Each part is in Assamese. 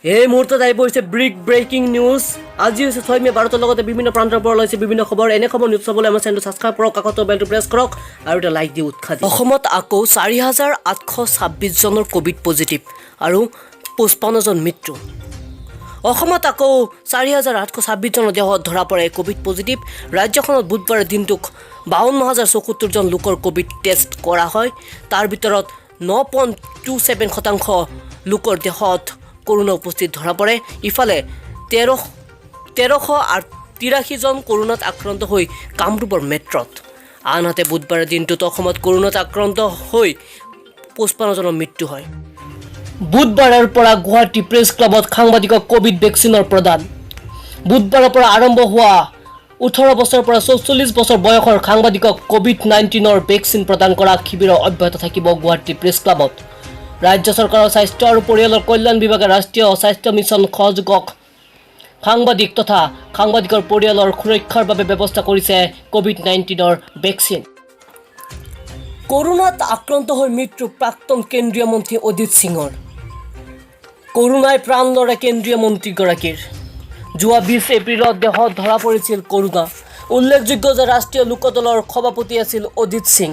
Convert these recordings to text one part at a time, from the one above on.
এই মুহূৰ্তত আহি পৰিছে বিগ ব্ৰেকিং নিউজ। আজি হৈছে 6 মে'। ভাৰতৰ লগতে বিভিন্ন প্ৰান্তৰ পৰা ওলাইছে বিভিন্ন খবৰ। এনে খবৰ নিউজ চাবলৈ আমাৰ চেনেলটো ছাবস্ক্ৰাইব কৰক, কাষত বেলটো প্ৰেছ কৰক আৰু এটা লাইক দি উৎসাহ দিয়ক। অসমত আকৌ 4826জনৰ ক'ভিড পজিটিভ আৰু 55জন মৃত্যু। অসমত আকৌ 4826জনৰ দেহত ধৰা পৰে ক'ভিড পজিটিভ। ৰাজ্যখনত বুধবাৰে দিনটোক 52,074জন লোকৰ ক'ভিড টেষ্ট কৰা হয়। তাৰ ভিতৰত 9.27% লোকৰ দেহত কৰোণা উপস্থিত ধৰা পৰে। ইফালে 1383জন কৰোণাত আক্ৰান্ত হৈ কামৰূপৰ মেট্ৰত। আনহাতে বুধবাৰে দিনটোত অসমত কৰোণাত আক্ৰান্ত হৈ 55জনৰ মৃত্যু হয়। বুধবাৰৰ পৰা গুৱাহাটী প্ৰেছ ক্লাবত সাংবাদিকক ক'ভিড ভেকচিনৰ প্ৰদান। বুধবাৰৰ পৰা আৰম্ভ হোৱা 18 বছৰৰ পৰা 44 বছৰ বয়সৰ সাংবাদিকক ক'ভিড-19ৰ ভেকচিন প্ৰদান কৰা শিবিৰ অব্যাহত থাকিব গুৱাহাটী প্ৰেছ ক্লাবত। ৰাজ্য চৰকাৰৰ স্বাস্থ্য আৰু পৰিয়ালৰ কল্যাণ বিভাগে ৰাষ্ট্ৰীয় স্বাস্থ্য মিছন সহযোগত সাংবাদিক তথা সাংবাদিকৰ পৰিয়ালৰ সুৰক্ষাৰ বাবে ব্যৱস্থা কৰিছে ক'ভিড-19ৰ ভেকচিন। কৰোণাত আক্ৰান্ত হৈ মৃত্যু প্ৰাক্তন কেন্দ্ৰীয় মন্ত্ৰী অজিত সিঙৰ। কৰোণাই প্ৰাণ ল'লে কেন্দ্ৰীয় মন্ত্ৰীগৰাকীৰ। যোৱা 20 এপ্ৰিলত দেহত ধৰা পৰিছিল কৰোণা। উল্লেখযোগ্য যে ৰাষ্ট্ৰীয় লোকদলৰ সভাপতি আছিল অজিত সিং।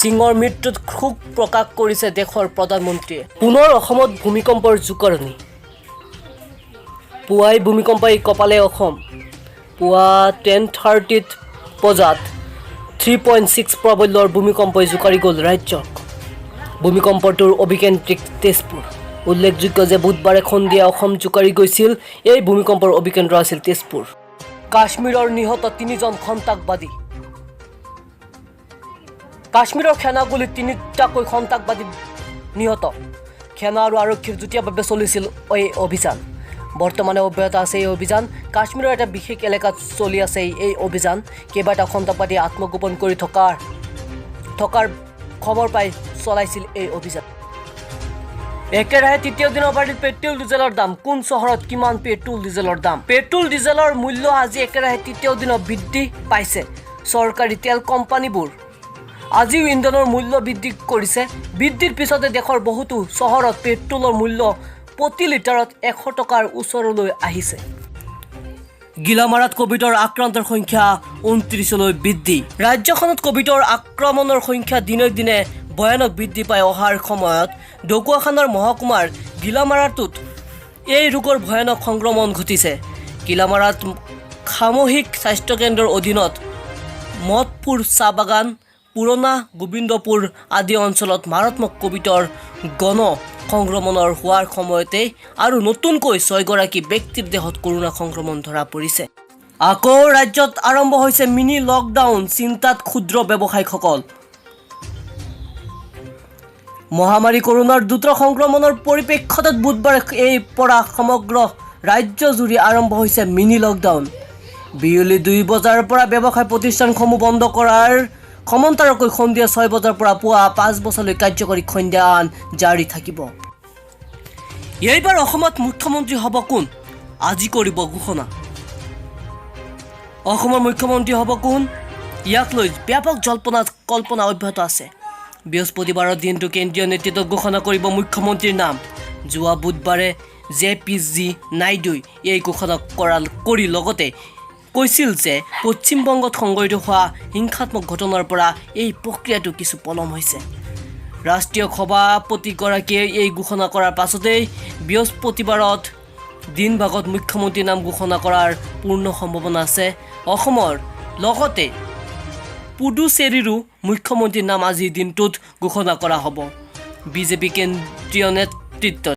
সিঙৰ মৃত্যুত শোক প্ৰকাশ কৰিছে দেশৰ প্ৰধানমন্ত্ৰীয়ে। পুনৰ অসমত ভূমিকম্পৰ জোকাৰণি। পুৱাই ভূমিকম্পই কঁপালে অসম। পুৱা 10:30ত বজাত 3.6 প্ৰাবল্যৰ ভূমিকম্পই জোকাৰি গ'ল ৰাজ্যক। ভূমিকম্পটোৰ অভিকেন্দ্ৰ তেজপুৰ। উল্লেখযোগ্য যে বুধবাৰে সন্ধিয়া অসম জোকাৰি গৈছিল এই ভূমিকম্পৰ অভিকেন্দ্ৰ আছিল তেজপুৰ। কাশ্মীৰৰ নিহত তিনিজন সন্ত্ৰাসবাদী। কাশ্মীৰৰ সেনা গুলীত তিনিটাকৈ সন্ত্ৰাসবাদী নিহত। সেনা আৰু আৰক্ষীৰ যুটীয়াভাৱে চলিছিল এই অভিযান। বৰ্তমানে অব্যাহত আছে এই অভিযান। কাশ্মীৰৰ এটা বিশেষ এলেকাত চলি আছে এই অভিযান। কেইবাটাও সন্ত্ৰাসবাদীয়ে আত্মগোপন কৰি থকাৰ থকাৰ খবৰ পাই চলাইছিল এই অভিযান। একেৰাহে তৃতীয় দিনৰ বাঢ়িল পেট্ৰল ডিজেলৰ দাম। কোন চহৰত কিমান পেট্ৰল ডিজেলৰ দাম? পেট্ৰল ডিজেলৰ মূল্য আজি একেৰাহে তৃতীয় দিনত বৃদ্ধি পাইছে। চৰকাৰী তেল কোম্পানীবোৰ আজিও ইন্ধনৰ মূল্য বৃদ্ধি কৰিছে। বৃদ্ধিৰ পিছতে দেশৰ বহুতো চহৰত পেট্ৰলৰ মূল্য প্ৰতি লিটাৰত 100 টকাৰ ওচৰলৈ আহিছে। গিলামাৰাত কভিডৰ আক্ৰান্তৰ সংখ্যা 29লৈ বৃদ্ধি। ৰাজ্যখনত কভিডৰ আক্ৰমণৰ সংখ্যা দিনক দিনে ভয়ানক বৃদ্ধি পাই অহাৰ সময়ত ঢকুৱাখানাৰ মহকুমাৰ গিলামাৰাটোত এই ৰোগৰ ভয়ানক সংক্ৰমণ ঘটিছে। গিলামাৰাত সামূহিক স্বাস্থ্যকেন্দ্ৰৰ অধীনত মদপুৰ চাহ বাগান, পুৰণা গোবিন্দপুৰ আদি অঞ্চলত মাৰাত্মক কভিডৰ গণ সংক্ৰমণৰ হোৱাৰ সময়তে আৰু নতুনকৈ ছয়গৰাকী ব্যক্তিৰ দেহত কৰোণা সংক্ৰমণ ধৰা পৰিছে। আকৌ ৰাজ্যত আৰম্ভ হৈছে মিনি লকডাউন, চিন্তাত ক্ষুদ্ৰ ব্যৱসায়ীসকল। মহামাৰী কৰোণাৰ দ্ৰুত সংক্ৰমণৰ পৰিপ্ৰেক্ষিতত বুধবাৰে এই পৰা সমগ্ৰ ৰাজ্যজুৰি আৰম্ভ হৈছে মিনি লকডাউন। বিয়লি 2 বজাৰ পৰা ব্যৱসায় প্ৰতিষ্ঠানসমূহ বন্ধ কৰাৰ সমান্তৰালকৈ সন্ধিয়া 6 বজাৰ পৰা পুৱা 5 বজালৈ কাৰ্যকৰী সন্ধ্যান জাৰি থাকিব। এইবাৰ অসমত মুখ্যমন্ত্ৰী হ'ব কোন? আজি কৰিব ঘোষণা। অসমৰ মুখ্যমন্ত্ৰী হ'ব কোন, ইয়াক লৈ ব্যাপক জল্পনা কল্পনা অব্যাহত আছে। বৃহস্পতিবাৰৰ দিনটো কেন্দ্ৰীয় নেতৃত্বত ঘোষণা কৰিব মুখ্যমন্ত্ৰীৰ নাম। যোৱা বুধবাৰে জে পি জি নাইডুই এই ঘোষণা কৰি লগতে কৈছিল যে পশ্চিমবংগত সংঘটিত হোৱা হিংসাত্মক ঘটনাৰ পৰা এই প্ৰক্ৰিয়াটো কিছু পলম হৈছে। ৰাষ্ট্ৰীয় সভাপতিগৰাকীয়ে এই ঘোষণা কৰাৰ পাছতেই বৃহস্পতিবাৰত দিনভাগত মুখ্যমন্ত্ৰীৰ নাম ঘোষণা কৰাৰ পূৰ্ণ সম্ভাৱনা আছে। অসমৰ লগতে পুডুচেৰীৰো মুখ্যমন্ত্ৰীৰ নাম আজিৰ দিনটোত ঘোষণা কৰা হ'ব বিজেপি কেন্দ্ৰীয় নেতৃত্বত।